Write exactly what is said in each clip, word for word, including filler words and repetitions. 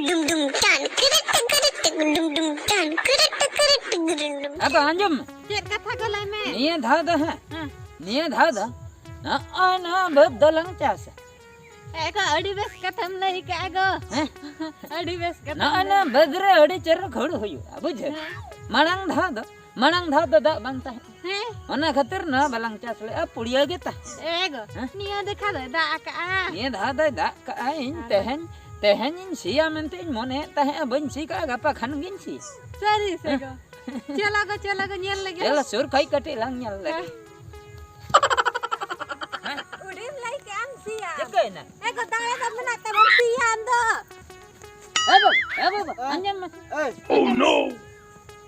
ᱰᱩᱢ ᱰᱩᱢ ᱴᱟᱱ ᱠᱤᱨᱤᱴ ᱠᱤᱨᱤᱴ ᱰᱩᱢ ᱰᱩᱢ ᱴᱟᱱ ᱠᱤᱨᱤᱴ ᱠᱤᱨᱤᱴ ᱰᱩᱢ ᱰᱩᱢ᱾ ᱟᱫᱚ ᱟᱸᱡᱚᱢ ᱢᱮ᱾ ᱪᱮᱫ ᱠᱟᱛᱷᱟ ᱠᱚ ᱞᱟᱹᱭ ᱢᱮ? ᱱᱤᱭᱟᱹ ᱫᱷᱟᱣ ᱫᱚ ᱦᱮᱸ, ᱦᱮᱸ᱾ ᱱᱤᱭᱟᱹ ᱫᱷᱟᱣ ᱫᱚ ᱱᱚᱜᱼᱚᱭ ᱱᱚᱣᱟ ᱵᱟᱹᱫᱽ ᱫᱚᱞᱟᱝ ᱪᱟᱥᱟ᱾ ᱮ ᱜᱚ, ᱟᱹᱰᱤ ᱵᱮᱥ ᱠᱟᱛᱷᱟᱢ ᱞᱟᱹᱭ ᱠᱟᱜᱼᱟ ᱜᱚ᱾ ᱦᱮᱸ? ᱟᱹᱰᱤ ᱵᱮᱥ ᱠᱟᱛᱷᱟ᱾ ᱱᱚᱜᱼᱚᱭ ᱱᱚᱣᱟ ᱵᱟᱹᱫᱽ ᱨᱮ ᱟᱹᱰᱤ ᱪᱚᱨᱚᱠ ᱦᱩᱲᱩ ᱦᱩᱭᱩᱜᱼᱟ, ᱵᱩᱡᱷᱟᱹᱣ? ᱦᱮᱸ᱾ ᱢᱟᱲᱟᱝ ᱫᱷᱟᱣ ᱫᱚ, ᱢᱟᱲᱟᱝ ᱫᱷᱟᱣ ᱫᱚ ᱫᱟᱜ ᱵᱟᱝ ᱛᱟᱦᱮᱸ᱾ ᱦᱮᱸ᱾ ᱚᱱᱟ ᱠᱷᱟᱹᱛᱤᱨ ᱱᱚᱣᱟ ᱵᱟᱞᱟᱝ ᱪᱟᱥ ᱞᱮᱜᱼᱟ, ᱯᱩᱲᱤᱭᱟᱹ ᱜᱮ ᱛᱟᱦᱮᱸ᱾ ᱮ ᱜᱚ, ᱦᱮᱸ? ᱱᱤᱭᱟᱹ ᱫᱮᱠᱷᱟ ᱫᱚᱭ ᱫᱟᱜ ᱟᱠᱟᱜᱼᱟ᱾ ᱱᱤᱭᱟᱹ ᱫᱷᱟᱣ ᱫᱚᱭ ᱫᱟᱜ ᱠᱟᱜᱼᱟ, ᱤᱧ ᱟᱫᱚ ᱛᱮᱦᱮᱧ, ᱛᱮᱦᱮᱧ ᱤᱧ ᱥᱤᱭᱟ ᱢᱮᱱᱛᱮᱧ ᱢᱚᱱᱮᱭᱮᱫ ᱛᱟᱦᱮᱸᱜᱼᱟ, ᱵᱟᱹᱧ ᱥᱤ ᱠᱟᱜᱼᱟ, ᱜᱟᱯᱟ ᱠᱷᱟᱱ ᱜᱤᱧ ᱥᱤᱭᱟ᱾ ᱥᱟᱹᱨᱤ ᱥᱮ ᱦᱮᱸ? ᱜᱚ? ᱪᱚᱞᱚ ᱜᱚ, ᱪᱚᱞᱚ ᱜᱚ, ᱧᱮᱞ ᱞᱮᱜᱮ᱾ ᱪᱚᱞᱚ, ᱥᱩᱨ ᱠᱷᱚᱡ ᱠᱟᱹᱴᱤᱡ ᱞᱟᱝ ᱧᱮᱞ ᱞᱮᱜᱮ᱾ ᱦᱮᱸ᱾ ᱦᱮᱸ? ᱩᱰᱤᱢ ᱞᱟᱹᱭ ᱠᱮᱜᱼᱟᱢ ᱥᱤᱭᱟ᱾ ᱪᱤᱠᱟᱹᱭᱮᱱᱟ? ᱮ ᱜᱚ, ᱫᱟᱲᱮ ᱫᱚ ᱢᱮᱱᱟᱜ ᱛᱟᱵᱚᱱ ᱥᱤᱭᱟ ᱟᱢ ᱫᱚ᱾ ᱮ ᱵᱟᱵᱩ, ᱮ ᱵᱟᱵᱩ, ᱦᱮᱸ? ᱟᱸᱡᱚᱢ ᱢᱮ᱾ ᱮᱭ᱾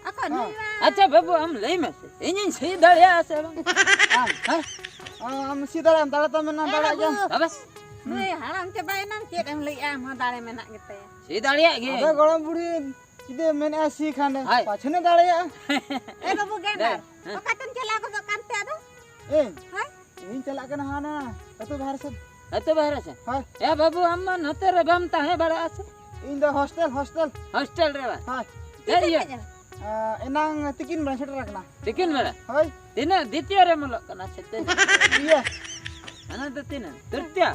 ᱚᱠᱚᱭ ᱦᱮᱸ᱾ ᱱᱩᱭ ᱢᱟ? ᱟᱪᱪᱷᱟ ᱵᱟᱵᱩ, ᱟᱢ ᱞᱟᱹᱭ ᱢᱮ ᱥᱮ, ᱤᱧᱤᱧ ᱥᱤ ᱫᱟᱲᱮᱭᱟᱜᱼᱟ ᱥᱮ ᱵᱟᱝ? ᱟᱢ? ᱦᱮᱸ? ᱟᱢ ᱥᱤ ᱫᱟᱲᱮᱭᱟᱜᱼᱟᱢ, ᱫᱟᱲᱮ ᱛᱟᱢ ᱢᱮᱱᱟᱜᱼᱟ, ᱮ ᱫᱟᱲᱮᱭᱟᱜ ᱵᱟᱵᱩ᱾ ᱜᱮᱭᱟᱢ᱾ ᱛᱚᱵᱮ? ᱱᱩᱭ ᱦᱟᱲᱟᱢ ᱪᱟᱵᱟᱭᱮᱱᱟᱢ, ᱪᱮᱫ ᱮᱢ ᱞᱟᱹᱭᱮᱜᱼᱟ? ᱟᱢ ᱦᱚᱸ ᱫᱟᱲᱮ ᱢᱮᱱᱟᱜ ᱜᱮᱛᱟᱭᱟ᱾ ᱥᱤ ᱫᱟᱲᱮᱭᱟᱜ ᱜᱤᱭᱟᱹᱧ᱾ ᱟᱫᱚ ᱜᱚᱲᱚᱢ ᱵᱩᱲᱦᱤ ᱡᱩᱫᱤ ᱢᱮᱱᱮᱜᱼᱟ ᱥᱤ ᱠᱷᱟᱱ ᱫᱚ, ᱦᱳᱭ᱾ ᱯᱟᱪᱷᱮ ᱱᱮ ᱫᱟᱲᱮᱭᱟᱜᱼᱟ᱾ ᱮ ᱵᱟᱹᱵᱩ ᱜᱮᱱᱰᱟᱨ, ᱦᱮᱸ᱾ ᱚᱠᱟ ᱛᱮᱢ ᱪᱟᱞᱟᱣ ᱜᱚᱫᱚᱜ ᱠᱟᱱ ᱛᱮ ᱟᱫᱚ? ᱤᱧ? ᱦᱳᱭ᱾ ᱤᱧ ᱪᱟᱞᱟᱜ ᱠᱟᱱᱟ ᱦᱟᱱᱟ ᱟᱹᱛᱩ ᱵᱟᱦᱨᱮ ᱥᱮᱫ᱾ ᱟᱹᱛᱩ ᱵᱟᱦᱨᱮ ᱥᱮᱫ? ᱦᱳᱭ᱾ ᱮ ᱵᱟᱹᱵᱩ, ᱟᱢ ᱢᱟ ᱱᱚᱛᱮ ᱨᱮ ᱵᱟᱢ ᱛᱟᱦᱮᱸ ᱵᱟᱲᱟᱜᱼᱟ ᱥᱮ? ᱤᱧ ᱫᱚ ᱦᱳᱥᱴᱮᱞ, ᱦᱳᱥᱴᱮᱞ᱾ ᱦᱳᱥᱴᱮᱞ ᱨᱮ ᱵᱟ? ᱦᱳᱭ᱾ ᱪᱮᱫ ᱛᱤᱥᱮᱢ ᱤᱭᱟᱹ? ᱦᱮᱡ ᱮᱱᱟ? ᱟ, ᱮᱱᱟᱝ ᱛᱤᱠᱤᱱ ᱵᱮᱲᱟ ᱥᱮᱴᱮᱨ ᱟᱠᱟᱱᱟ᱾ ᱛᱤᱠᱤᱱ ᱵᱮᱲᱟ? ᱦᱳᱭ᱾ ᱛᱤᱱᱟᱹᱜ, ᱫᱤᱛᱤᱭᱚ ᱨᱮᱢ ᱚᱞᱚᱜ ᱠᱟᱱᱟ ᱥᱮ ᱛᱤᱱᱟᱹᱜ? ᱤᱭᱟᱹ᱾ ᱚᱱᱟ ᱫᱚ ᱛᱤᱱᱟᱹᱜ? ᱛᱨᱤᱛᱤᱭᱚ?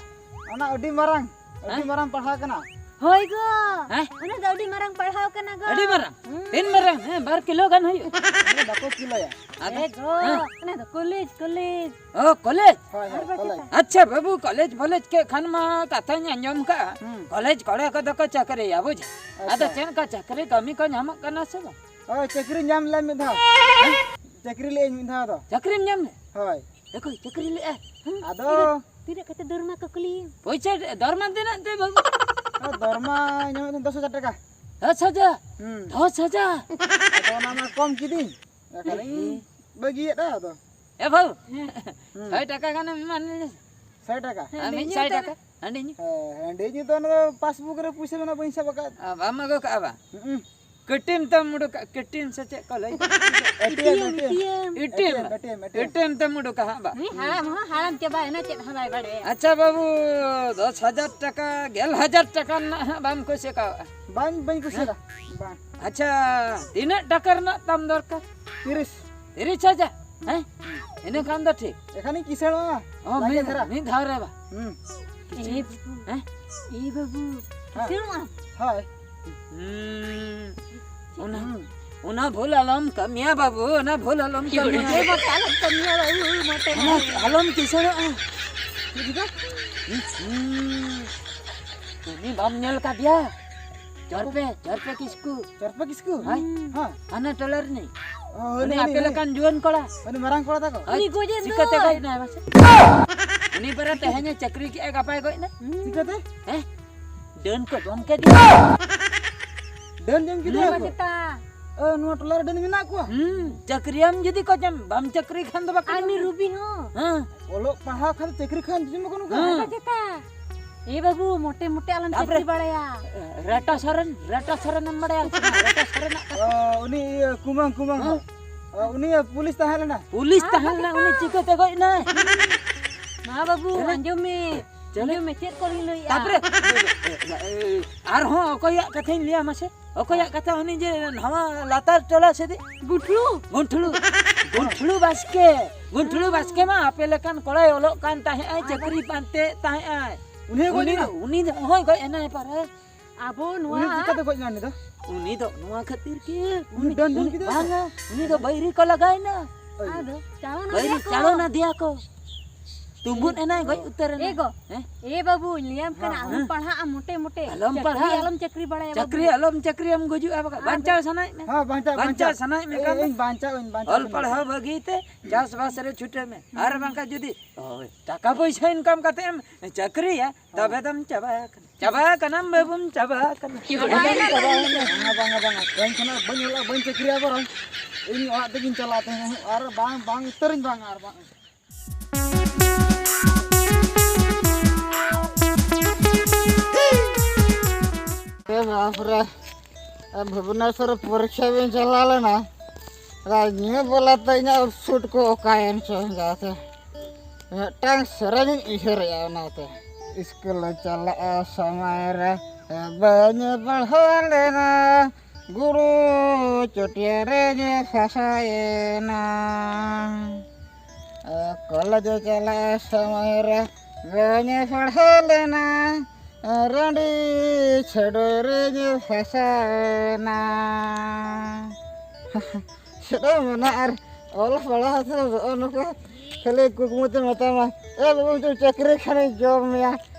ᱚᱱᱟ ᱟᱹᱰᱤ ᱢᱟᱨᱟᱝ, ᱟᱹᱰᱤ ᱦᱮᱸ? ᱢᱟᱨᱟᱝ ᱯᱟᱲᱦᱟᱣ ᱠᱟᱱᱟ᱾ ᱦᱳᱭ ᱜᱚ, ᱦᱮᱸ? ᱚᱱᱟ ᱫᱚ ᱟᱹᱰᱤ ᱢᱟᱨᱟᱝ ᱯᱟᱲᱦᱟᱣ ᱠᱟᱱᱟ ᱜᱚ᱾ ᱟᱹᱰᱤ ᱢᱟᱨᱟᱝ? ᱦᱩᱸ᱾ ᱛᱤᱱ ᱢᱟᱨᱟᱝ? ᱦᱮᱸ, ᱵᱟᱨ ᱠᱤᱞᱳ ᱜᱟᱱ ᱦᱩᱭᱩᱜᱼᱟ᱾ ᱚᱱᱟ ᱫᱚ ᱵᱟᱠᱚ ᱠᱤᱞᱳᱭᱟ᱾ ᱟᱫᱚ, ᱮ ᱜᱚ, ᱦᱮᱸ? ᱚᱱᱟ ᱫᱚ ᱠᱚᱞᱮᱡᱽ, ᱠᱚᱞᱮᱡᱽ᱾ ᱚ, ᱠᱚᱞᱮᱡᱽ? ᱦᱳᱭ, ᱦᱳᱭ, ᱟᱨ ᱵᱟᱠᱷᱟᱱ ᱠᱚᱞᱮᱡᱽ᱾ ᱟᱪᱪᱷᱟ ᱵᱟᱹᱵᱩ, ᱠᱚᱞᱮᱡᱽ ᱯᱷᱚᱞᱮᱡᱽ ᱠᱮᱫ ᱠᱷᱟᱱ ᱢᱟ ᱠᱟᱛᱷᱟᱧ ᱟᱸᱡᱚᱢ ᱠᱟᱜᱼᱟ᱾ ᱦᱩᱸ᱾ ᱠᱚᱞᱮᱡᱽ ᱠᱚᱲᱟ ᱠᱚᱫᱚ ᱠᱚ ᱪᱟᱹᱠᱨᱤᱭᱟ, ᱵᱩᱡᱽ? ᱟᱪᱪᱷᱟ᱾ ᱟᱫᱚ ᱪᱮᱫ ᱞᱮᱠᱟ ᱪᱟᱹᱠᱨᱤ ᱠᱟᱹᱢᱤ ᱠᱚ ᱧᱟᱢᱚᱜ ᱠᱟᱱᱟ ᱥᱮ ᱵᱟᱝ? ᱦᱳᱭ, ᱪᱟᱹᱠᱨᱤ ᱧᱟᱢ ᱞᱮᱫ ᱢᱤᱫ ᱫᱷᱟᱣ᱾ ᱦᱮᱸ? ᱪᱟᱹᱠᱨᱤ ᱞᱮᱫ ᱟᱹᱧ ᱢᱤᱫ ᱫᱷᱟᱣ ᱫᱚ᱾ ᱪᱟᱹᱠᱨᱤᱢ ᱧᱟᱢ ᱞᱮᱫ? ᱦᱳᱭ᱾ ᱚᱠᱚᱭ ᱪᱟᱹᱠᱨᱤ ᱞᱮᱫᱼᱟ? ᱦᱩᱸ, ᱟᱫᱚ ᱛᱤᱱᱟᱹᱜ, ᱛᱤᱱᱟᱹᱜ ᱠᱟᱛᱮ ᱫᱚᱨᱢᱟ ᱠᱚ ᱠᱩᱞᱤᱭᱮᱢ? ᱯᱚᱭᱥᱟ ᱫᱚᱨᱢᱟ ᱛᱤᱱᱟᱹᱜ ᱛᱮ ᱵᱟᱹᱵᱩ? ᱟᱨ ᱫᱚᱨᱢᱟ ᱧᱟᱢᱮᱫ ᱛᱟᱦᱮᱸᱫ ᱫᱚᱥ ᱦᱟᱡᱟᱨ ᱴᱟᱠᱟ᱾ ᱫᱚᱥ ᱦᱟᱡᱟᱨ? ᱦᱩᱸ᱾ ᱫᱚᱥ ᱦᱟᱡᱟᱨ? ᱟᱫᱚ ᱚᱱᱟ ᱢᱟ ᱠᱚᱢ ᱠᱤᱫᱤᱧ᱾ ᱮᱠᱟᱞᱤᱧ ᱦᱮᱸ᱾ ᱵᱟᱹᱜᱤᱭᱮᱫᱼᱟ ᱟᱫᱚ᱾ ᱮ ᱵᱟᱹᱵᱩ, ᱦᱩᱸ᱾ ᱥᱚᱭ ᱴᱟᱠᱟ ᱜᱟᱱᱮᱢ ᱮᱢᱟ ᱞᱤᱧᱟ᱾ ᱥᱚᱭ ᱴᱟᱠᱟ? ᱦᱮᱸ, ᱢᱤᱫ ᱥᱟᱭ ᱴᱟᱠᱟ᱾ ᱦᱟᱺᱰᱤ ᱧᱩ᱾ ᱦᱮᱸ, ᱦᱟᱺᱰᱤ ᱧᱩ ᱫᱚ ᱚᱱᱟ ᱫᱚ passbook ᱨᱮ ᱯᱩᱭᱥᱟᱹ ᱢᱮᱱᱟᱜ, ᱵᱟᱹᱧ ᱥᱟᱵ ᱟᱠᱟᱫ᱾ ᱟ, ᱵᱟᱢ ᱟᱹᱜᱩ ᱠᱟᱜᱼᱟ ᱵᱟ? ᱦᱩᱸ᱾ ᱠᱟᱹᱴᱤᱢ ᱛᱮᱢ ᱩᱰᱩᱠᱟ, ᱠᱟᱹᱴᱤᱢ ᱥᱮ ᱪᱮᱫ ᱠᱚ ᱞᱟᱹᱭ? ATM, ATM. ᱮᱴᱤᱭᱮᱢ᱾ ᱮᱴᱤᱭᱮᱢ ᱛᱮᱢ ᱩᱰᱩᱠᱟ ᱦᱟᱸᱜ ᱵᱟ᱾ ᱩᱱᱤ ᱦᱟᱲᱟᱢ ᱦᱚᱸ ᱦᱟᱲᱟᱢ ᱪᱟᱵᱟᱭᱮᱱᱟ, ᱪᱮᱫ ᱦᱚᱸ ᱵᱟᱭ ᱵᱟᱲᱟᱭᱟ᱾ ᱟᱪᱪᱷᱟ ᱵᱟᱹᱵᱩ, ᱫᱚᱥ ᱦᱟᱡᱟᱨ ᱴᱟᱠᱟ, ᱜᱮᱞ ᱦᱟᱡᱟᱨ ᱴᱟᱠᱟ ᱨᱮᱱᱟᱜ ᱦᱟᱸᱜ ᱵᱟᱢ ᱠᱩᱥᱤ ᱠᱟᱣᱟ? ᱵᱟᱝ, ᱵᱟᱹᱧ ᱠᱩᱥᱤᱭᱟᱫᱟ᱾ ᱵᱟᱝ᱾ ᱟᱪᱪᱷᱟ, ᱛᱤᱱᱟᱹᱜ ᱴᱟᱠᱟ ᱨᱮᱱᱟᱜ ᱛᱟᱢ ᱫᱚᱨᱠᱟᱨ? ᱛᱤᱨᱤᱥ᱾ ᱛᱤᱨᱤᱥ ᱦᱟᱡᱟᱨ? ᱦᱮᱸ? ᱤᱱᱟᱹ ᱠᱷᱟᱱ ᱫᱚ ᱴᱷᱤᱠ᱾ ᱮᱠᱷᱟᱱᱤᱧ ᱠᱤᱥᱟᱹᱬᱚᱜᱼᱟ᱾ ᱚ, ᱞᱟᱜᱮ ᱢᱤᱫ, ᱫᱷᱟᱨᱟ᱾ ᱢᱤᱫ ᱫᱷᱟᱣ ᱨᱮ ᱵᱟ᱾ ᱦᱩᱸ᱾ ᱮ ᱵᱟᱹᱵᱩ, ᱦᱮᱸ? ᱮ ᱵᱟᱹᱵᱩ, ᱦᱮᱸ᱾ ᱠᱤᱥᱟᱹᱬᱚᱜ ᱟᱢ? ᱦᱳᱭ᱾ ᱦᱩᱸ᱾ ᱚᱱᱟ, ᱦᱩᱸ᱾ ᱚᱱᱟ ᱵᱷᱩᱞ ᱟᱞᱚᱢ ᱠᱟᱹᱢᱤᱭᱟ ᱵᱟᱹᱵᱩ, ᱚᱱᱟ ᱵᱷᱩᱞ ᱟᱞᱚᱢ ᱠᱟᱹᱢᱤᱭᱟ᱾ ᱮ ᱵᱟᱹᱵᱩ, ᱟᱞᱚᱢ ᱠᱟᱹᱢᱤᱭᱟ ᱵᱟᱹᱵᱩ, ᱢᱚᱴᱮ ᱚᱱᱟ ᱵᱟᱹᱵᱩ᱾ ᱟᱞᱚᱢ ᱠᱤᱥᱟᱹᱬᱚᱜᱼᱟ᱾ ᱪᱮᱫ ᱪᱤᱠᱟᱹ? ᱦᱩᱸ᱾ ᱩᱱᱤ ᱵᱟᱢ ᱧᱮᱞ ᱠᱟᱫᱮᱭᱟ? ᱪᱚᱨᱯᱮ, ᱪᱚᱨᱯᱮ ᱠᱤᱥᱠᱩ᱾ ᱪᱚᱨᱯᱮ ᱠᱤᱥᱠᱩ? ᱦᱳᱭ᱾ ᱦᱮᱸ᱾ ᱦᱟᱱᱟ ᱴᱚᱞᱟ ᱨᱤᱱᱤᱡ᱾ ᱚ, ᱩᱱᱤ ᱩᱱᱤ, ᱟᱯᱮ ᱩᱱᱤ, ᱞᱮᱠᱟᱱ ᱡᱩᱣᱟᱹᱱ ᱠᱚᱲᱟ᱾ ᱩᱱᱤ ᱢᱟᱨᱟᱝ ᱠᱚᱲᱟ ᱛᱟᱠᱚ? ᱦᱳᱭ᱾ ᱩᱱᱤ ᱜᱚᱡᱮᱱ ᱪᱤᱠᱟᱹᱛᱮ ᱫᱚᱭ᱾ ᱜᱚᱡ ᱮᱱᱟᱭ ᱢᱟᱥᱮ? ᱩᱱᱤ ᱯᱟᱨᱟ ᱛᱮᱦᱮᱧᱮ ᱪᱟᱹᱠᱨᱤ ᱠᱮᱜᱼᱟ, ᱜᱟᱯᱟᱭ ᱜᱚᱡ ᱮᱱᱟ᱾ ᱦᱩᱸ᱾ ᱪᱤᱠᱟᱹᱛᱮ? ᱦᱮᱸ? ᱰᱟᱹᱱ ᱠᱚ ᱡᱚᱢ ᱠᱮᱫᱮᱭᱟ᱾ ᱰᱟᱹᱱ ᱡᱚᱢ ᱠᱮᱫᱮᱭᱟ ᱦᱩᱸ᱾ ᱠᱚ? ᱪᱮᱛᱟ᱾ ᱚ, ᱱᱚᱣᱟ ᱴᱚᱞᱟ ᱨᱮ ᱰᱟᱹᱱ ᱢᱮᱱᱟᱜ ᱠᱚᱣᱟ? ᱦᱩᱸ, ᱪᱟᱹᱠᱨᱤᱭᱟᱢ ᱡᱩᱫᱤ ᱠᱚ ᱡᱚᱢ, ᱵᱟᱢ ᱪᱟᱹᱠᱨᱤ ᱠᱷᱟᱱ ᱫᱚ ᱵᱟᱠᱚ ᱟᱨ ᱩᱱᱤ ᱡᱚᱢᱟ᱾ ᱨᱩᱵᱤ ᱦᱚᱸ᱾ ᱦᱮᱸ᱾ ᱚᱞᱚᱜ ᱯᱟᱲᱦᱟᱣ ᱠᱷᱟᱱ ᱪᱟᱹᱠᱨᱤ ᱠᱷᱟᱱ ᱡᱩᱫᱤ ᱵᱟᱠᱚ ᱱᱚᱝᱠᱟ᱾ ᱦᱮᱸ᱾ ᱟᱫᱚ ᱪᱮᱛᱟ᱾ ᱮ ᱵᱟᱹᱵᱩ, ᱢᱚᱴᱮ ᱢᱚᱴᱮ ᱟᱞᱚᱢ ᱛᱟᱯᱚᱨᱮ ᱪᱟᱹᱠᱨᱤ ᱵᱟᱲᱟᱭᱟ᱾ ᱨᱟᱴᱟ ᱥᱚᱨᱮᱱ, ᱨᱟᱴᱟ ᱥᱚᱨᱮᱱ ᱮᱢ ᱵᱟᱲᱟᱭᱟ ᱥᱮ ᱵᱟᱝ? ᱨᱟᱴᱟ ᱥᱚᱨᱮᱱᱟᱜ ᱠᱟᱛᱷᱟ᱾ ᱚ, ᱩᱱᱤ ᱤᱭᱟᱹ ᱠᱩᱢᱟᱹᱝ, ᱠᱩᱢᱟᱹᱝ ᱦᱮᱸ? ᱦᱚᱲ᱾ ᱚ, ᱩᱱᱤ ᱤᱭᱟᱹ ᱯᱩᱞᱤᱥ ᱛᱟᱦᱮᱸ ᱞᱮᱱᱟ᱾ ᱯᱩᱞᱤᱥ ᱟᱨ ᱛᱟᱦᱮᱸ ᱵᱟᱠᱷᱟᱱ ᱞᱮᱱᱟ, ᱩᱱᱤ ᱪᱤᱠᱟᱹᱛᱮ ᱜᱚᱡ ᱮᱱᱟᱭ? ᱢᱟ ᱵᱟᱹᱵᱩ, ᱪᱮᱞᱮ? ᱟᱸᱡᱚᱢ ᱢᱮ᱾ ᱪᱮᱞᱮ? ᱟᱸᱡᱚᱢ ᱢᱮ, ᱪᱮᱫ ᱠᱚᱞᱤᱧ ᱞᱟᱹᱭᱮᱜᱼᱟ? ᱛᱟᱯᱚᱨᱮ, ᱟᱨᱦᱚᱸ ᱚᱠᱚᱭᱟᱜ ᱠᱟᱛᱷᱟᱧ ᱞᱟᱹᱭᱟ ᱢᱟᱥᱮ? ᱚᱠᱚᱭᱟᱜ ᱠᱟᱛᱷᱟ? ᱩᱱᱤ ᱡᱮ ᱱᱟᱣᱟ ᱞᱟᱛᱟᱨ ᱴᱚᱞᱟ ᱥᱮᱫᱤᱡ? ᱜᱩᱴᱷᱞᱩ᱾ ᱜᱩᱱᱴᱷᱞᱩ᱾ ᱜᱩᱱᱴᱷᱞᱩ ᱵᱟᱥᱠᱮ᱾ ᱜᱩᱱᱴᱷᱞᱩ ᱵᱟᱥᱠᱮ ᱢᱟ ᱟᱯᱮ ᱞᱮᱠᱟᱱ ᱠᱚᱲᱟᱭ ᱚᱞᱚᱜ ᱠᱟᱱ ᱛᱟᱦᱮᱸᱜ ᱟᱭ, ᱪᱟᱹᱠᱨᱤ ᱯᱟᱱᱛᱮ ᱛᱟᱦᱮᱸᱜ ᱟᱭ᱾ ᱩᱱᱤ ᱦᱚᱸ ᱜᱚᱡ ᱩᱱᱤ ᱞᱮᱱᱟ? ᱫᱚ, ᱩᱱᱤ ᱫᱚ, ᱦᱳᱭ, ᱜᱚᱡ ᱮᱱᱟᱭ ᱯᱟᱨᱟ᱾ ᱟᱵᱚ ᱱᱚᱣᱟ ᱩᱱᱤ ᱪᱤᱠᱟᱹᱛᱮ ᱜᱚᱡ ᱮᱱᱟ ᱩᱱᱤ ᱫᱚ? ᱩᱱᱤ ᱫᱚ ᱱᱚᱣᱟ ᱠᱷᱟᱹᱛᱤᱨ ᱜᱮ ᱩᱱᱤ ᱩᱱᱤ, ᱰᱟᱹᱱ ᱡᱚᱢ ᱩᱱᱤ, ᱠᱮᱫᱮᱭᱟ ᱥᱮ? ᱵᱟᱝᱟ, ᱩᱱᱤ ᱫᱚ ᱵᱟᱹᱭᱨᱤ ᱠᱚ ᱞᱟᱜᱟᱣ ᱮᱱᱟ᱾ ᱳᱭ᱾ ᱟᱫᱚ ᱪᱟᱲᱚ ᱱᱟ ᱵᱟᱹᱭᱨᱤ ᱫᱤᱭᱟ ᱠᱚ᱾ ᱪᱟᱲᱚ ᱱᱟ ᱫᱤᱭᱟ ᱠᱚ᱾ ᱛᱩᱸᱵᱩᱫ ᱮᱱᱟᱭ, ᱜᱚᱡ ᱩᱛᱟᱹᱨ ᱮᱱᱟᱭ᱾ ᱮ ᱜᱚ, ᱦᱮᱸ? ᱮ ᱵᱟᱹᱵᱩ, ᱞᱟᱹᱭᱟᱢ ᱠᱟᱱᱟ, ᱦᱮᱸ, ᱟᱞᱚᱢ ᱦᱮᱸ᱾ ᱯᱟᱲᱦᱟᱜᱼᱟ ᱢᱚᱴᱮ ᱢᱚᱴᱮ᱾ ᱟᱞᱚᱢ ᱪᱟᱹᱠᱨᱤ ᱯᱟᱲᱦᱟᱜᱼᱟ᱾ ᱟᱞᱚᱢ ᱪᱟᱹᱠᱨᱤᱭᱟ ᱪᱟᱹᱠᱨᱤᱭᱟᱢ, ᱵᱟᱹᱵᱩ᱾ ᱜᱩᱡᱩᱜᱼᱟ ᱵᱟᱠᱷᱟᱡ᱾ ᱟᱫᱚ ᱵᱟᱧᱪᱟᱣ ᱥᱟᱱᱟᱭᱮᱫ ᱢᱮ᱾ ᱦᱮᱸ, ᱵᱟᱧᱪᱟᱣ, ᱵᱟᱧᱪᱟᱣ ᱵᱟᱧᱪᱟᱣ᱾ ᱥᱟᱱᱟᱭᱮᱫ ᱢᱮ ᱮ, ᱠᱷᱟᱱ ᱤᱧ ᱵᱟᱧᱪᱟᱣ, ᱤᱧ ᱵᱟᱧᱪᱟᱣ ᱚᱞ ᱥᱟᱱᱟᱧ ᱯᱟᱲᱦᱟᱣ ᱠᱟᱱᱟ᱾ ᱵᱟᱹᱜᱤ ᱛᱮ ᱪᱟᱥᱵᱟᱥ ᱨᱮ ᱪᱷᱩᱴᱟᱹᱣ ᱢᱮ᱾ ᱟᱨ ᱵᱟᱝᱠᱷᱟᱱ ᱡᱩᱫᱤ, ᱦᱳᱭ, ᱴᱟᱠᱟ ᱯᱚᱭᱥᱟ ᱤᱱᱠᱟᱢ ᱠᱟᱛᱮ ᱮᱢ ᱪᱟᱹᱠᱨᱤᱭᱟ, ᱛᱚᱵᱮ ᱫᱚᱢ ᱪᱟᱵᱟ ᱟᱠᱟᱱᱟ᱾ ᱪᱟᱵᱟ ᱟᱠᱟᱱᱟᱢ ᱵᱟᱹᱵᱩᱢ, ᱪᱟᱵᱟ ᱟᱠᱟᱱᱟ᱾ ᱵᱟᱝᱟ, ᱵᱟᱝᱟ, ᱵᱟᱝᱟ, ᱵᱟᱝᱟ᱾ ᱛᱮᱦᱮᱧ ᱠᱷᱚᱱᱟᱜ ᱵᱟᱹᱧ ᱚᱞᱚᱜᱼᱟ, ᱵᱟᱹᱧ ᱪᱟᱹᱠᱨᱤᱭᱟ ᱵᱚᱨᱚᱝ᱾ ᱤᱧ ᱚᱲᱟᱜ ᱛᱮᱜᱤᱧ ᱪᱟᱞᱟᱜᱼᱟ ᱛᱮᱦᱮᱧ᱾ ᱟᱨ ᱵᱟᱝ, ᱵᱟᱝ ᱩᱛᱟᱹᱨᱤᱧ ᱵᱟᱝᱟ, ᱟᱨ ᱵᱟᱝ᱾ ᱮ ᱵᱟᱯ ᱨᱮ᱾ ᱵᱷᱩᱵᱽᱱᱮᱥᱚᱨ ᱯᱚᱨᱤᱠᱠᱷᱟ ᱵᱤᱱ ᱪᱟᱞᱟᱣ ᱞᱮᱱᱟ, ᱟᱨ ᱧᱩ ᱵᱚᱞᱟᱛᱮ ᱤᱧᱟᱹᱜ ᱥᱩᱴ ᱠᱚ ᱚᱠᱟᱭᱮᱱ ᱪᱚ ᱡᱟᱛᱮ ᱢᱤᱫᱴᱟᱝ ᱥᱮᱨᱮᱧ ᱤᱧ ᱩᱭᱦᱟᱹᱨᱮᱜᱼᱟ ᱚᱱᱟᱛᱮ᱾ ᱥᱠᱩᱞ ᱪᱟᱞᱟᱜ ᱥᱚᱢᱚᱭ ᱨᱮ ᱵᱟᱹᱧ ᱯᱟᱲᱦᱟᱣ ᱞᱮᱱᱟ, ᱜᱩᱨᱩ ᱪᱚᱴᱭᱟ ᱨᱮᱧ ᱯᱷᱟᱥᱟᱭᱮᱱᱟ᱾ ᱠᱚᱞᱮᱡᱽ ᱪᱟᱞᱟᱜ ᱥᱚᱢᱚᱭ ᱨᱮ ᱵᱟᱹᱧ ᱯᱟᱲᱦᱟᱣ ᱞᱮᱱᱟ, ᱨᱟᱺᱰᱤ ᱪᱷᱟᱹᱰᱚᱭ ᱨᱮᱧ ᱯᱷᱟᱥᱟᱣᱮᱱᱟ᱾ ᱪᱮᱫ ᱮᱢ ᱢᱮᱱᱟ ᱟᱨ ᱚᱞ ᱯᱟᱲᱦᱟᱣ ᱛᱮ ᱱᱚᱜᱼᱚ ᱱᱚᱝᱠᱟ ᱠᱷᱟᱹᱞᱤ ᱠᱩᱠᱢᱩ ᱛᱮ ᱢᱮᱛᱟᱢᱟ, "ᱮ ᱵᱟᱹᱵᱩ, ᱢᱤᱫᱴᱮᱱ ᱪᱟᱹᱠᱨᱤ ᱠᱷᱟᱱᱤᱧ ᱡᱚᱢ ᱢᱮᱭᱟ,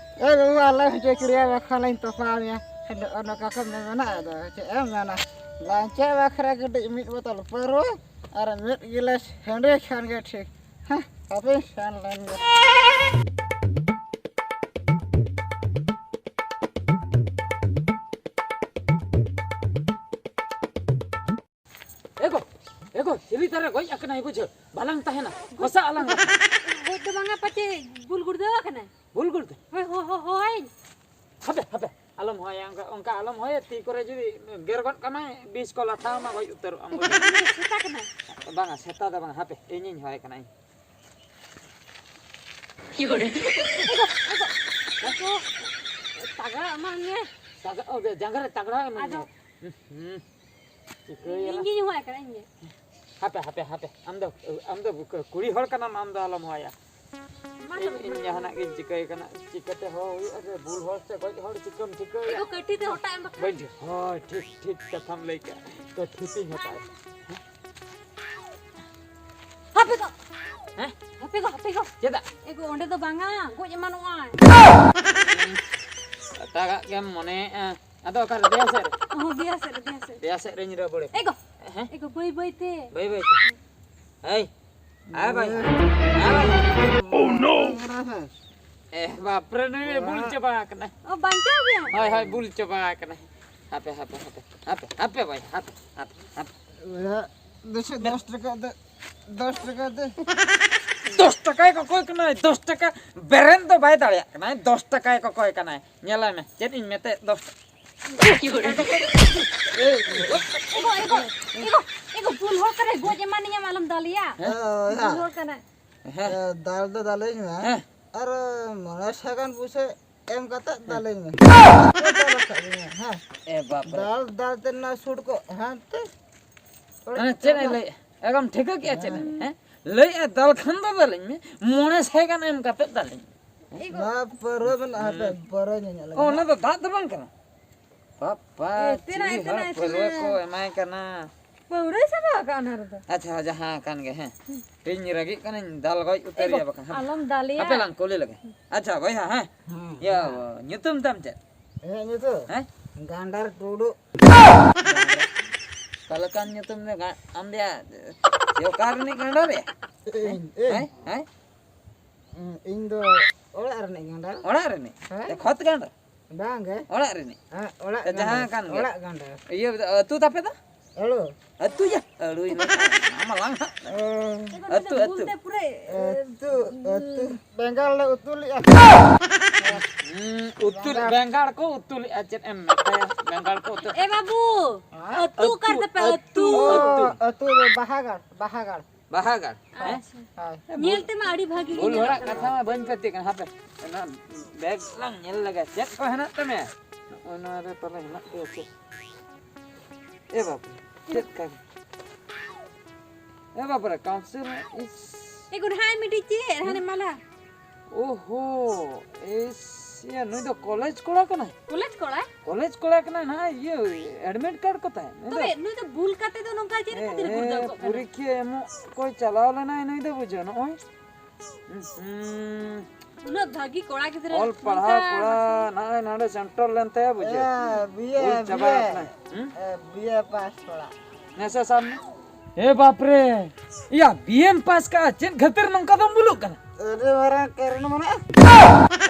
ᱮ ᱵᱟᱹᱵᱩ, ᱟᱞᱚᱢ ᱪᱟᱹᱠᱨᱤᱭᱟ, ᱵᱟᱠᱷᱟᱱᱤᱧ ᱛᱚᱯᱟ ᱢᱮᱭᱟ᱾" ᱱᱚᱜᱼᱚ ᱱᱚᱝᱠᱟ ᱠᱚ ᱢᱮᱱᱟ᱾ ᱟᱫᱚ ᱪᱮᱫ ᱮᱢ ᱢᱮᱱᱟ, ᱵᱟᱧᱪᱟᱣ ᱵᱟᱠᱷᱨᱟ ᱠᱟᱹᱴᱤᱡ ᱢᱤᱫ ᱵᱳᱛᱚᱞ ᱯᱟᱹᱣᱨᱟᱹ ᱟᱨ ᱢᱤᱫ ᱜᱤᱞᱟᱹᱥ ᱦᱟᱺᱰᱤ ᱠᱷᱟᱱ ᱜᱮ ᱴᱷᱤᱠ᱾ ᱦᱮᱸ, ᱟᱫᱚᱧ ᱥᱮᱱ ᱞᱮᱱ ᱜᱮ᱾ ᱮᱜᱳ, ᱮᱜᱳ, ᱪᱤᱞᱤ ᱛᱟᱨᱟ ᱜᱚᱡ ᱟᱠᱟᱱᱟᱭ ᱵᱩᱡᱷᱟᱹᱣ? ᱵᱟᱞᱟᱝ ᱛᱟᱦᱮᱱᱟ, ᱜᱷᱚᱥᱟᱜ ᱟᱞᱟᱝ᱾ ᱜᱚᱡ ᱫᱚ ᱵᱟᱝᱟ, ᱯᱟᱪᱮ ᱵᱩᱞ ᱜᱩᱲᱫᱟᱹᱣ ᱟᱠᱟᱱᱟᱭ᱾ ᱵᱩᱞ ᱜᱩᱲᱫᱟᱹ? ᱦᱳᱭ, ᱦᱳᱭ, ᱦᱳᱭ, ᱦᱳᱭ᱾ ᱦᱟᱯᱮ, ᱦᱟᱯᱮ, ᱟᱞᱚᱢ ᱦᱚᱦᱚᱭᱟ, ᱚᱱᱠᱟ, ᱚᱱᱠᱟ ᱟᱞᱚᱢ ᱦᱚᱦᱚᱭᱟ, ᱛᱤ ᱠᱚᱨᱮ ᱡᱩᱫᱤ ᱜᱮᱨ ᱜᱚᱫ ᱠᱟᱢᱟᱭ, ᱵᱤᱥ ᱠᱚ ᱞᱟᱴᱷᱟᱣ ᱟᱢᱟ, ᱜᱚᱡ ᱩᱛᱟᱹᱨᱚᱜ ᱟᱢ᱾ ᱩᱱᱤ ᱫᱚ ᱥᱮᱛᱟ ᱠᱟᱱᱟᱭ᱾ ᱵᱟᱝᱟ, ᱥᱮᱛᱟ ᱫᱚ ᱵᱟᱝᱟ, ᱦᱟᱯᱮ, ᱤᱧᱤᱧ ᱦᱚᱦᱚᱭ ᱠᱟᱱᱟ ᱤᱧ᱾ ᱛᱟᱜᱲᱟ ᱮᱢᱟᱱ ᱢᱮ᱾ ᱛᱟᱜᱲᱟ, ᱚ, ᱡᱟᱸᱜᱟ ᱨᱮ ᱛᱟᱜᱲᱟ ᱮᱢᱟᱱ ᱟᱫᱚ ᱢᱮ᱾ ᱦᱩᱸ, ᱦᱩᱸ᱾ ᱪᱤᱠᱟᱹᱭᱮᱱᱟ? ᱤᱧ ᱜᱤᱧ ᱦᱚᱦᱚᱭ ᱠᱟᱱᱟ, ᱤᱧ ᱜᱮ᱾ ᱦᱟᱯᱮ, ᱦᱟᱯᱮ, ᱦᱟᱯᱮ᱾ ᱟᱢ ᱫᱚ, ᱟᱢ ᱫᱚ ᱠᱩᱲᱤ ᱦᱚᱲ ᱠᱟᱱᱟᱢ, ᱟᱢ ᱫᱚ ᱟᱞᱚᱢ ᱦᱚᱦᱚᱭᱟ᱾ ᱢᱟ ᱤᱧ, ᱛᱚᱵᱮ, ᱤᱧ ᱢᱟ ᱡᱟᱦᱟᱱᱟᱜ ᱛᱚᱵᱮ᱾ ᱜᱤᱧ ᱪᱤᱠᱟᱹᱭ ᱠᱟᱱᱟ, ᱪᱤᱠᱟᱹᱛᱮ ᱦᱚᱦᱚ ᱦᱩᱭᱩᱜᱼᱟ ᱡᱮ ᱵᱩᱞ ᱦᱚᱲ ᱥᱮ ᱜᱚᱡ ᱦᱚᱲ ᱪᱤᱠᱟᱹᱢ ᱴᱷᱤᱠᱟᱹᱭᱟ? ᱮᱜᱳ, ᱠᱟᱹᱴᱷᱤ ᱛᱮ ᱦᱚᱴᱟᱜ ᱮᱢ ᱵᱟᱠᱷᱟᱱ᱾ ᱵᱟᱹᱧ ᱴᱷᱤᱠ-, ᱦᱳᱭ, ᱴᱷᱤᱠ, ᱴᱷᱤᱠ ᱠᱟᱛᱷᱟᱢ ᱞᱟᱹᱭ ᱠᱮᱜᱼᱟ᱾ ᱛᱚ, ᱴᱷᱤᱠᱤᱧ ᱦᱟᱛᱟᱣᱟ᱾ ᱦᱟᱯᱮ ᱜᱚ᱾ ᱦᱮᱸ? ᱦᱟᱯᱮ ᱜᱚ, ᱦᱟᱯᱮ ᱜᱚ᱾ ᱪᱮᱫᱟᱜ? ᱮᱜᱳ, ᱚᱸᱰᱮ ᱫᱚ ᱵᱟᱝᱟ, ᱜᱚᱡ ᱮᱢᱟᱱᱚᱜᱼᱟᱭ᱾ ᱮᱴᱟᱜᱟᱜ ᱜᱮᱢ ᱢᱚᱱᱮᱭᱮᱜᱼᱟ᱾ ᱟᱫᱚ ᱚᱠᱟᱨᱮ? ᱫᱮᱭᱟ ᱥᱮᱫ ᱨᱮ? ᱦᱚᱸ, ᱫᱮᱭᱟ ᱥᱮᱫ ᱨᱮ, ᱫᱮᱭᱟ ᱥᱮᱫ ᱨᱮ᱾ ᱫᱮᱭᱟ ᱥᱮᱫ ᱨᱮᱧ ᱨᱟᱹᱵᱩᱲᱮ᱾ ᱮ ᱜᱚ᱾ ᱦᱮᱸ? ᱮ ᱜᱚ, ᱵᱟᱹᱭ ᱵᱟᱹᱭ ᱛᱮ᱾ ᱵᱟᱹᱭ ᱵᱟᱹᱭ ᱛᱮ᱾ ᱦᱮᱸ᱾ ᱮᱭ, ᱟᱭ ᱵᱟᱹᱭ᱾ ᱟᱭ ᱵᱟᱹᱭ᱾ Oh no! ᱮ ᱵᱟᱯᱨᱮ, ᱱᱩᱭ ᱵᱩᱞ ᱪᱟᱵᱟ ᱟᱠᱟᱱᱟᱭ᱾ ᱚ, ᱵᱟᱧᱪᱟᱣ ᱜᱮᱭᱟ? ᱦᱳᱭ, ᱦᱳᱭ, ᱵᱩᱞ ᱪᱟᱵᱟ ᱟᱠᱟᱱᱟᱭ᱾ ᱦᱟᱯᱮ, ᱦᱟᱯᱮ, ᱦᱟᱯᱮ᱾ ᱦᱟᱯᱮ, ᱦᱟᱯᱮ ᱵᱟᱹᱭ, ᱦᱟᱯᱮ, ᱦᱟᱯᱮ, ᱦᱟᱯᱮ᱾ ᱵᱚᱭᱦᱟ, ᱫᱮᱥᱮ ᱫᱚᱥ ᱴᱟᱠᱟ ᱫᱮ, ᱫᱚᱥ ᱴᱟᱠᱟ ᱫᱮ᱾ ᱫᱚᱥ ᱴᱟᱠᱟᱭ ᱠᱚᱠᱚᱭ ᱠᱟᱱᱟᱭ, ᱫᱚᱥ ᱴᱟᱠᱟ᱾ ᱵᱮᱨᱮᱱ ᱫᱚ ᱵᱟᱭ ᱫᱟᱲᱮᱭᱟᱜ ᱠᱟᱱᱟᱭ, ᱫᱚᱥ ᱴᱟᱠᱟᱭ ᱠᱚᱠᱚᱭ ᱠᱟᱱᱟᱭ᱾ ᱧᱮᱞᱟᱭ ᱢᱮ, ᱪᱮᱫ ᱤᱧ ᱢᱮᱛᱟᱭ, ᱫᱚᱥ ᱴᱟᱠᱟ᱾ ᱮᱜᱳ, ᱮᱜᱳ, ᱮᱜᱳ, ᱮᱜᱳ, ᱵᱩᱞ ᱦᱚᱲ ᱠᱟᱱᱟᱭ, ᱜᱚᱡ ᱮᱢᱟᱱᱤᱧᱟᱢ, ᱟᱞᱚᱢ ᱫᱟᱞᱮᱭᱟ᱾ ᱦᱮᱸ? ᱵᱩᱞ ᱦᱚᱲ ᱠᱟᱱᱟᱭ᱾ ᱦᱮᱸ᱾ ᱮ, ᱫᱟᱞ ᱫᱚ ᱫᱟᱞᱮᱧ ᱢᱮ᱾ ᱦᱮᱸ᱾ ᱟᱨ ᱢᱚᱬᱮ ᱥᱟᱭ ᱜᱟᱱ ᱯᱩᱭᱥᱟᱹ ᱮᱢ ᱠᱟᱛᱮ ᱫᱟᱞᱮᱧ ᱢᱮ᱾ ᱫᱟᱞ ᱟᱠᱟᱫ ᱢᱮᱭᱟ, ᱦᱮᱸ᱾ ᱮ ᱵᱟᱯ ᱨᱮ᱾ ᱫᱟᱞ, ᱫᱟᱞ ᱛᱮ ᱱᱟ ᱥᱩᱴ ᱠᱚ ᱦᱟᱱᱛᱮ᱾ ᱦᱮᱸ, ᱪᱮᱫ ᱮ ᱞᱟᱹᱭ? ᱮᱠᱫᱚᱢ ᱴᱷᱤᱠᱟᱹ ᱠᱮᱜᱼᱟ ᱪᱮᱫ ᱮ ᱞᱟᱹᱭ, ᱦᱮᱸ? ᱞᱟᱹᱭᱮᱜᱼᱟ, ᱫᱟᱞ ᱠᱷᱟᱱ ᱫᱚ ᱫᱟᱞᱮᱧ ᱢᱮ, ᱢᱚᱬᱮ ᱥᱟᱭ ᱜᱟᱱ ᱮᱢ ᱠᱟᱛᱮ ᱫᱟᱞᱮᱧ ᱢᱮ᱾ ᱱᱚᱣᱟ ᱯᱟᱹᱣᱨᱟᱹ ᱢᱮᱱᱟᱜᱼᱟ, ᱦᱟᱯᱮ, ᱯᱟᱹᱣᱨᱟᱹ ᱧᱩᱧᱩ ᱞᱟᱜᱟᱜᱼᱟ᱾ ᱚ, ᱚᱱᱟ ᱫᱚ ᱫᱟᱜ ᱫᱚ ᱵᱟᱝ ᱠᱟᱱᱟ᱾ ᱵᱟᱯᱟ, ᱮ, ᱛᱤᱱᱟᱹᱜ, ᱪᱤᱞᱤ ᱦᱚᱲ ᱛᱤᱱᱟᱹᱜ, ᱯᱟᱹᱣᱨᱟᱹ ᱛᱤᱱᱟᱹᱜ? ᱠᱚ ᱮᱢᱟᱭ ᱠᱟᱱᱟ? ᱯᱟᱹᱣᱨᱟᱹᱭ ᱥᱟᱵᱟ ᱟᱠᱟᱫ ᱚᱱᱟ ᱨᱮᱫᱚ᱾ ᱟᱪᱪᱷᱟ, ᱡᱟᱦᱟᱸ ᱠᱟᱱ ᱜᱮ, ᱦᱮᱸ᱾ ᱤᱧ ᱨᱟᱹᱜᱤᱜ ᱠᱟᱹᱱᱟᱹᱧ, ᱫᱟᱞ ᱜᱚᱡ ᱩᱛᱟᱹᱨ ᱮ ᱜᱚ, ᱮᱭᱟ ᱵᱟᱠᱷᱟᱱ᱾ ᱦᱟᱯᱮ᱾ ᱟᱞᱚᱢ ᱫᱟᱞᱮᱭᱟ᱾ ᱦᱟᱯᱮ ᱞᱟᱝ ᱠᱩᱞᱤ ᱞᱮᱜᱮ᱾ ᱟᱪᱪᱷᱟ, ᱵᱚᱭᱦᱟ, ᱦᱮᱸ᱾ ᱦᱮᱸ᱾ ᱤᱭᱟᱹ, ᱧᱩᱛᱩᱢ ᱛᱟᱢ ᱪᱮᱫ? ᱤᱧᱟᱹᱜ ᱧᱩᱛᱩᱢ? ᱦᱮᱸ? ᱜᱟᱱᱰᱟᱨ ᱴᱩᱰᱩ᱾ ᱚᱠᱟ ᱞᱮᱠᱟᱱ ᱧᱩᱛᱩᱢ ᱫᱚ ᱜᱟ-, ᱟᱢ ᱫᱚᱭᱟ, ᱪᱮ ᱚᱠᱟ ᱨᱤᱱᱤᱡ ᱜᱟᱱᱰᱟᱨ ᱭᱟ? ᱤᱧ, ᱤᱧ᱾ ᱦᱮᱸ? ᱦᱮᱸ? ᱤᱧ ᱫᱚ ᱚᱲᱟᱜ ᱨᱤᱱᱤᱡ ᱜᱟᱱᱰᱟᱨ᱾ ᱚᱲᱟᱜ ᱨᱤᱱᱤᱡ? ᱦᱮᱸ? ᱮ, ᱠᱷᱚᱛ ᱜᱟᱱᱰᱟᱨ? ᱵᱟᱝ ᱜᱮ᱾ ᱚᱲᱟᱜ ᱨᱤᱱᱤᱡ? ᱦᱮᱸ, ᱚᱲᱟᱜ ᱛᱚ ᱡᱟᱦᱟᱸ ᱜᱟᱱᱰᱟᱨ᱾ ᱠᱟᱱ ᱜᱮ᱾ ᱚᱲᱟᱜ ᱜᱟᱱᱰᱟᱨ᱾ ᱤᱭᱟᱹ, ᱟᱹᱛᱩ ᱛᱟᱯᱮ ᱫᱚ? ᱟᱹᱞᱩ᱾ ᱟᱹᱛᱩ ᱭᱟ? ᱟᱹᱞᱩ ᱤᱧ ᱢᱟ ᱞᱟᱝ ᱦᱟᱸᱜ᱾ ᱚ᱾ ᱟᱹᱛᱩ, ᱟᱹᱛᱩ᱾ ᱟᱹᱛᱩ, ᱟᱹᱛᱩ᱾ ᱵᱮᱸᱜᱟᱲ ᱞᱮ ᱩᱛᱩ ᱞᱮᱜᱼᱟ᱾ ᱦᱩᱸ, ᱩᱛᱩ ᱞᱮ-, ᱵᱮᱸᱜᱟᱲ᱾ ᱵᱮᱸᱜᱟᱲ ᱠᱚ ᱩᱛᱩ ᱞᱮᱜᱼᱟ, ᱪᱮᱫ ᱮᱢ ᱢᱮᱛᱟᱭᱟ? ᱵᱮᱸᱜᱟᱲ ᱠᱚ ᱩᱛᱩ᱾ ᱮ ᱵᱟᱹᱵᱩ, ᱦᱮᱸ? ᱟᱹᱛᱩ ᱚᱠᱟ ᱨᱮ ᱛᱟᱯᱮ ᱟᱹᱛᱩ, ᱟᱹᱛᱩ? ᱚ, ᱟᱹᱛᱩ᱾ ᱟᱹᱛᱩ ᱫᱚ ᱵᱟᱦᱟᱜᱟᱲ, ᱵᱟᱦᱟᱜᱟᱲ᱾ ᱵᱟᱦᱟᱜᱟᱲ, ᱦᱮᱸ? ᱟᱪᱪᱷᱟ᱾ ᱦᱳᱭ᱾ ᱮ, ᱧᱮᱞ ᱵᱩᱞ-, ᱛᱮᱢᱟ ᱟᱹᱰᱤ ᱵᱷᱟᱹᱜᱤ ᱜᱮ ᱵᱩᱞ ᱧᱮᱞᱚᱜ ᱦᱚᱲᱟᱜ ᱠᱟᱱᱟ᱾ ᱠᱟᱛᱷᱟ ᱢᱟ ᱵᱟᱹᱧ ᱯᱟᱹᱛᱭᱟᱹᱜ ᱠᱟᱱᱟ᱾ ᱦᱟᱯᱮ, ᱚᱱᱟ ᱵᱮᱜᱽ ᱞᱟᱝ ᱧᱮᱞ ᱞᱮᱜᱮ, ᱪᱮᱫ ᱠᱚ ᱦᱮᱱᱟᱜ ᱛᱟᱢᱟ? ᱱᱚᱜᱼᱚᱭ ᱱᱚᱣᱟ ᱨᱮ ᱯᱟᱞᱮ ᱦᱮᱱᱟᱜ ᱜᱮᱭᱟ ᱪᱮᱫ? ᱮ ᱵᱟᱯᱨᱮ, ᱪᱮᱫ ᱠᱟᱱ? ᱮ ᱵᱟᱯᱨᱮ, ᱠᱟᱹᱣᱩᱱᱥᱤᱞ ᱨᱮ, ᱤᱥ᱾ ᱮ ᱜᱚᱰᱦᱟᱭ ᱢᱤᱫᱴᱤᱡ ᱪᱮᱫ? ᱦᱟᱱᱮ ᱦᱮᱸ? ᱢᱟᱞᱟ᱾ ᱳᱦᱳ, ᱤᱥ, ᱤᱭᱟᱹ, ᱱᱩᱭ ᱫᱚ ᱠᱚᱞᱮᱡᱽ ᱠᱚᱲᱟ ᱠᱟᱱᱟᱭ? ᱠᱚᱞᱮᱡᱽ ᱠᱚᱲᱟ? ᱠᱚᱞᱮᱡᱽ ᱠᱚᱲᱟ ᱠᱟᱱᱟᱭ ᱱᱟᱦᱟᱜ, ᱤᱭᱟᱹ, admit card ᱠᱚ ᱛᱟᱭ᱾ ᱱᱩᱭ ᱫᱚ ᱛᱚᱵᱮ ᱱᱩᱭ ᱫᱚ ᱵᱩᱞ ᱠᱟᱛᱮ ᱫᱚ ᱱᱚᱝᱠᱟ ᱪᱮᱫ ᱠᱷᱟᱹᱛᱤᱨ ᱮ, ᱜᱩᱲᱫᱟᱹᱣ ᱠᱚᱜ ᱠᱟᱱᱟ? ᱯᱚᱨᱤᱠᱠᱷᱟ ᱮᱢᱚᱜ ᱠᱚᱭ ᱪᱟᱞᱟᱣ ᱞᱮᱱᱟᱭ ᱱᱩᱭ ᱫᱚ, ᱵᱩᱡᱷᱟᱹᱣ, ᱱᱚᱜᱼᱚᱭ᱾ ᱦᱩᱸ᱾ ᱩᱱᱟᱹᱜ ᱵᱷᱟᱹᱜᱤ ᱠᱚᱲᱟ ᱜᱤᱫᱽᱨᱟᱹ ᱚᱞ ᱯᱟᱲᱦᱟᱣ ᱱᱚᱝᱠᱟ ᱠᱚᱲᱟ, ᱱᱟᱥᱮ ᱱᱚᱜᱼᱚᱭ ᱱᱚᱰᱮ ᱥᱮᱱᱴᱟᱨ ᱞᱮᱱ ᱛᱟᱭᱟ, ᱵᱩᱡᱷᱟᱹᱣ᱾ ᱮ, ᱵᱤᱭᱮ, ᱵᱩᱞ ᱪᱟᱵᱟ ᱵᱤᱭᱮ᱾ ᱟᱠᱟᱱᱟᱭ᱾ ᱦᱩᱸ? ᱮ, ᱵᱤᱭᱮ ᱯᱟᱥ ᱠᱚᱲᱟ᱾ ᱱᱮᱥᱟ ᱥᱟᱵ ᱢᱮ᱾ ᱮ ᱵᱟᱯ ᱨᱮ! ᱭᱟ, ᱵᱤᱭᱮᱢ ᱯᱟᱥ ᱠᱟᱜᱼᱟ, ᱪᱮᱫ ᱠᱷᱟᱹᱛᱤᱨ ᱱᱚᱝᱠᱟ ᱫᱚᱢ ᱵᱩᱞᱩᱜ ᱠᱟᱱᱟ? ᱟᱹᱰᱤ ᱢᱟᱨᱟᱝ ᱠᱟᱨᱚᱱ ᱢᱮᱱᱟᱜᱼᱟ᱾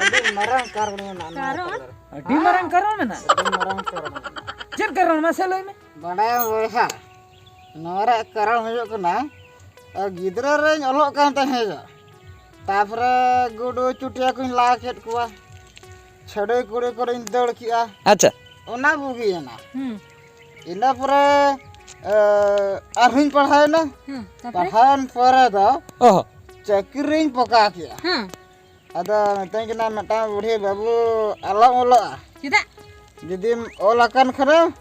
ᱟᱹᱰᱤ ᱢᱟᱨᱟᱝ ᱠᱟᱨᱚᱱ ᱢᱮᱱᱟᱜᱼᱟ ᱱᱚᱣᱟ ᱠᱟᱨᱚᱱ? ᱛᱟᱞᱟ ᱨᱮ᱾ ᱟᱹᱰᱤ ᱢᱟᱨᱟᱝ ᱠᱟᱨᱚᱱ ᱢᱮᱱᱟᱜᱼᱟ? ᱟᱹᱰᱤ ᱢᱟᱨᱟᱝ ᱠᱟᱨᱚᱱ ᱢᱮᱱᱟᱜᱼᱟ᱾ ᱪᱮᱫ ᱠᱟᱨᱚᱱ? ᱢᱟᱥᱮ ᱞᱟᱹᱭ ᱢᱮ᱾ ᱵᱟᱰᱟᱭᱟᱢ ᱵᱚᱭᱦᱟ, ᱱᱚᱣᱟ ᱨᱮᱭᱟᱜ ᱠᱟᱨᱚᱱ ᱦᱩᱭᱩᱜ ᱠᱟᱱᱟ, ᱜᱤᱫᱽᱨᱟᱹ ᱨᱮᱧ ᱚᱞᱚᱜ ᱠᱟᱱ ᱛᱟᱦᱮᱸᱫ, ᱛᱟᱨᱯᱚᱨᱮ ᱜᱩᱰᱩ ᱪᱩᱴᱤᱭᱟ ᱠᱚᱧ ᱞᱟ ᱠᱮᱫ ᱠᱚᱣᱟ, ᱪᱷᱟᱹᱰᱩᱭ ᱠᱩᱲᱤ ᱠᱚᱨᱮᱧ ᱫᱟᱹᱲ ᱠᱮᱜᱼᱟ᱾ ᱟᱪᱪᱷᱟ᱾ ᱚᱱᱟ ᱵᱩᱜᱤᱭᱮᱱᱟ᱾ ᱦᱩᱸ᱾ ᱤᱱᱟᱹ ᱯᱚᱨᱮ ᱮ, ᱟᱨᱦᱚᱸᱧ ᱯᱟᱲᱦᱟᱣᱮᱱᱟ᱾ ᱦᱮᱸ, ᱛᱟᱯᱚᱨᱮ? ᱯᱟᱲᱦᱟᱣᱮᱱ ᱯᱚᱨᱮ ᱫᱚ ᱚᱦᱚ᱾ ᱪᱟᱹᱠᱨᱤᱧ ᱯᱚᱠᱟ ᱠᱮᱜᱼᱟ᱾ ᱦᱮᱸ᱾ ᱟᱫᱚ ᱢᱮᱛᱟᱹᱧ ᱠᱟᱱᱟ ᱢᱤᱫᱴᱟᱝ ᱵᱩᱲᱦᱤ, "ᱵᱟᱹᱵᱩ, ᱟᱞᱚᱢ ᱚᱞᱚᱜᱼᱟ᱾ ᱪᱮᱫᱟᱜ? ᱡᱩᱫᱤᱢ ᱚᱞ ᱟᱠᱟᱱ ᱠᱷᱟᱱᱮᱢ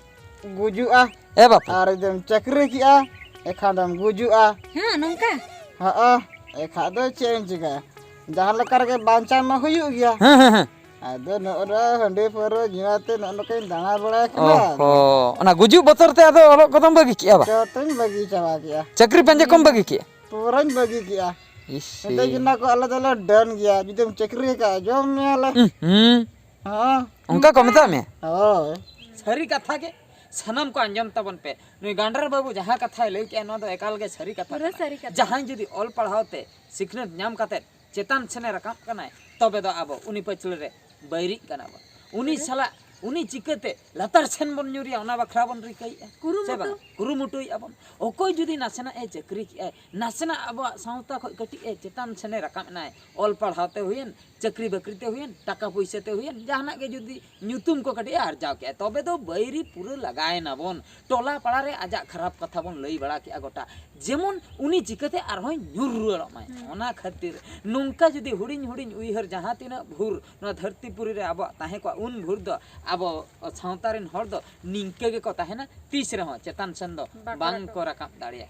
ᱜᱩᱡᱩᱜᱼᱟ᱾ ᱮ ᱵᱟᱯᱩ᱾ ᱟᱨ ᱡᱩᱫᱤᱢ ᱪᱟᱹᱠᱨᱤ ᱠᱮᱜᱼᱟ, ᱮᱱᱠᱷᱟᱱ ᱫᱚᱢ ᱜᱩᱡᱩᱜᱼᱟ᱾" ᱦᱮᱸ, ᱱᱚᱝᱠᱟ? ᱦᱚᱸᱜᱼᱚ, ᱮᱱᱠᱷᱟᱱ ᱫᱚ ᱪᱮᱫ ᱮᱢ ᱪᱤᱠᱟᱹᱭᱟ? ᱡᱟᱦᱟᱸ ᱞᱮᱠᱟ ᱨᱮᱜᱮ ᱵᱟᱧᱪᱟᱣ ᱢᱟ ᱦᱩᱭᱩᱜ ᱜᱮᱭᱟ᱾ ᱦᱮᱸ, ᱦᱮᱸ, ᱦᱮᱸ᱾ ᱟᱫᱚ ᱱᱚᱜᱼᱚ ᱱᱚᱣᱟ ᱦᱟᱺᱰᱤ ᱯᱟᱹᱣᱨᱟᱹ ᱧᱩ ᱟᱛᱮ ᱱᱚᱜᱼᱚ ᱱᱚᱝᱠᱟᱧ ᱫᱟᱬᱟ ᱵᱟᱲᱟᱭ ᱠᱟᱱᱟ᱾ ᱚᱦᱚ, ᱚᱱᱟ ᱜᱩᱡᱩᱜ ᱵᱚᱛᱚᱨ ᱛᱮ ᱟᱫᱚ ᱚᱞᱚᱜ ᱠᱚᱫᱚᱢ ᱵᱟᱹᱜᱤ ᱠᱮᱜᱼᱟ ᱵᱟ? ᱡᱚᱛᱚᱧ ᱵᱟᱹᱜᱤ ᱪᱟᱵᱟ ᱠᱮᱜᱼᱟ᱾ ᱪᱟᱹᱠᱨᱤ ᱯᱟᱸᱡᱟ ᱠᱚᱢ ᱵᱟᱹᱜᱤ ᱠᱮᱜᱼᱟ? ᱯᱩᱨᱟᱹᱧ ᱵᱟᱹᱜᱤ ᱠᱮᱜᱼᱟ᱾ ᱤᱥ᱾ ᱢᱮᱛᱟᱹᱧ ᱠᱟᱱᱟ ᱠᱚ, "ᱟᱞᱮ ᱫᱚᱞᱮ ᱰᱟᱹᱱ ᱜᱮᱭᱟ, ᱡᱩᱫᱤᱢ ᱪᱟᱹᱠᱨᱤ ᱟᱠᱟᱫᱼᱟ, ᱡᱚᱢ ᱢᱮᱭᱟᱞᱮ᱾" ᱦᱩᱸ, ᱦᱩᱸ᱾ ᱦᱚᱸ᱾ ᱚᱱᱠᱟ ᱠᱚ ᱢᱮᱛᱟᱜ ᱢᱮᱭᱟ? ᱦᱳᱭ᱾ ᱥᱟᱹᱨᱤ ᱠᱟᱛᱷᱟ ᱜᱮ, ᱥᱟᱱᱟᱢ ᱠᱚ ᱟᱸᱡᱚᱢ ᱛᱟᱵᱚᱱ ᱯᱮ᱾ ᱱᱩᱭ ᱜᱟᱱᱰᱟᱨ ᱵᱟᱹᱵᱩ ᱡᱟᱦᱟᱸ ᱠᱟᱛᱷᱟᱭ ᱞᱟᱹᱭ ᱠᱮᱜᱼᱟ, ᱱᱚᱣᱟ ᱫᱚ ᱮᱠᱟᱞ ᱜᱮ ᱥᱟᱹᱨᱤ ᱠᱟᱛᱷᱟ ᱯᱩᱨᱟᱹ ᱠᱟᱱᱟ᱾ ᱥᱟᱹᱨᱤ ᱠᱟᱛᱷᱟ᱾ ᱡᱟᱦᱟᱸᱭ ᱡᱩᱫᱤ ᱚᱞ ᱯᱟᱲᱦᱟᱣ ᱛᱮ ᱥᱤᱠᱷᱱᱟᱹᱛ ᱧᱟᱢ ᱠᱟᱛᱮ ᱪᱮᱛᱟᱱ ᱥᱮᱱᱮ ᱨᱟᱠᱟᱵ ᱠᱟᱱᱟᱭ, ᱛᱚᱵᱮ ᱫᱚ ᱟᱵᱚ ᱩᱱᱤ ᱯᱟᱹᱪᱷᱞᱟᱹ ᱨᱮ ᱵᱟᱹᱭᱨᱤᱜ ᱠᱟᱱᱟ ᱵᱚᱱ᱾ ᱩᱱᱤ ᱥᱟᱞᱟᱜ, ᱩᱱᱤ ᱪᱤᱠᱟᱹᱛᱮ ᱞᱟᱛᱟᱨ ᱥᱮᱱ ᱵᱚᱱ ᱧᱩᱨᱮᱭᱟ, ᱚᱱᱟ ᱵᱟᱠᱷᱨᱟ ᱵᱚᱱ ᱨᱤᱠᱟᱹᱭᱮᱫᱼᱟ᱾ ᱥᱮ ᱠᱩᱨᱩᱢᱩᱴᱩ᱾ ᱵᱟᱝ? ᱠᱩᱨᱩᱢᱩᱴᱩᱭᱮᱫᱼᱟ ᱵᱚᱱ᱾ ᱚᱠᱚᱭ ᱡᱩᱫᱤ ᱱᱟᱥᱮᱱᱟᱜ ᱮ ᱪᱟᱹᱠᱨᱤ ᱠᱮᱜᱼᱟᱭ, ᱱᱟᱥᱮᱱᱟᱜ ᱟᱵᱚᱣᱟᱜ ᱥᱟᱶᱛᱟ ᱠᱷᱚᱱ ᱠᱟᱹᱴᱤᱡ ᱮ ᱪᱮᱛᱟᱱ ᱥᱮᱱᱮ ᱨᱟᱠᱟᱵ ᱮᱱᱟᱭ, ᱚᱞ ᱯᱟᱲᱦᱟᱣ ᱛᱮ ᱦᱩᱭᱮᱱ, ᱪᱟᱹᱠᱨᱤ ᱵᱟᱹᱠᱨᱤ ᱛᱮ ᱦᱩᱭᱮᱱ, ᱴᱟᱠᱟ ᱯᱩᱭᱥᱟᱹ ᱛᱮ ᱦᱩᱭᱮᱱ, ᱡᱟᱦᱟᱱᱟᱜ ᱜᱮ ᱡᱩᱫᱤ ᱧᱩᱛᱩᱢ ᱠᱚ ᱠᱟᱹᱴᱤᱡ ᱮ ᱟᱨᱡᱟᱣ ᱠᱮᱜᱼᱟ, ᱛᱚᱵᱮ ᱫᱚ ᱵᱟᱹᱭᱨᱤ ᱯᱩᱨᱟᱹ ᱞᱟᱜᱟᱭᱮᱱᱟ ᱵᱚᱱ᱾ ᱴᱚᱞᱟ ᱯᱟᱲᱟ ᱨᱮ ᱟᱡᱟᱜ ᱠᱷᱟᱨᱟᱯ ᱠᱟᱛᱷᱟ ᱵᱚᱱ ᱞᱟᱹᱭ ᱵᱟᱲᱟ ᱠᱮᱜᱼᱟ ᱜᱚᱴᱟ, ᱡᱮᱢᱚᱱ ᱩᱱᱤ ᱪᱤᱠᱟᱹᱛᱮ ᱟᱨᱦᱚᱸᱭ ᱧᱩᱨ ᱨᱩᱣᱟᱹᱲᱚᱜ ᱢᱟᱭ᱾ ᱦᱩᱸ᱾ ᱚᱱᱟ ᱠᱷᱟᱹᱛᱤᱨ ᱱᱚᱝᱠᱟ ᱡᱩᱫᱤ ᱦᱩᱰᱤᱧ ᱦᱩᱰᱤᱧ ᱩᱭᱦᱟᱹᱨ ᱡᱟᱦᱟᱸ ᱛᱤᱱᱟᱹᱜ ᱵᱷᱳᱨ ᱱᱚᱣᱟ ᱫᱷᱟᱹᱨᱛᱤ ᱯᱩᱨᱤ ᱨᱮ ᱟᱵᱚᱣᱟᱜ ᱛᱟᱦᱮᱸ ᱠᱚᱜᱼᱟ, ᱩᱱ ᱵᱷᱳᱨ ᱫᱚ ᱟᱵᱚ ᱥᱟᱶᱛᱟ ᱨᱮᱱ ᱦᱚᱲ ᱫᱚ ᱱᱤᱝᱠᱟᱹ ᱜᱮᱠᱚ ᱛᱟᱦᱮᱱᱟ, ᱛᱤᱥ ᱨᱮᱦᱚᱸ ᱪᱮᱛᱟᱱ ᱥᱮᱱ ᱫᱚ ᱵᱟᱠᱚ ᱵᱟᱝ ᱠᱚ ᱨᱟᱠᱟᱵ᱾ ᱨᱟᱠᱟᱵ ᱫᱟᱲᱮᱭᱟᱜᱼᱟ᱾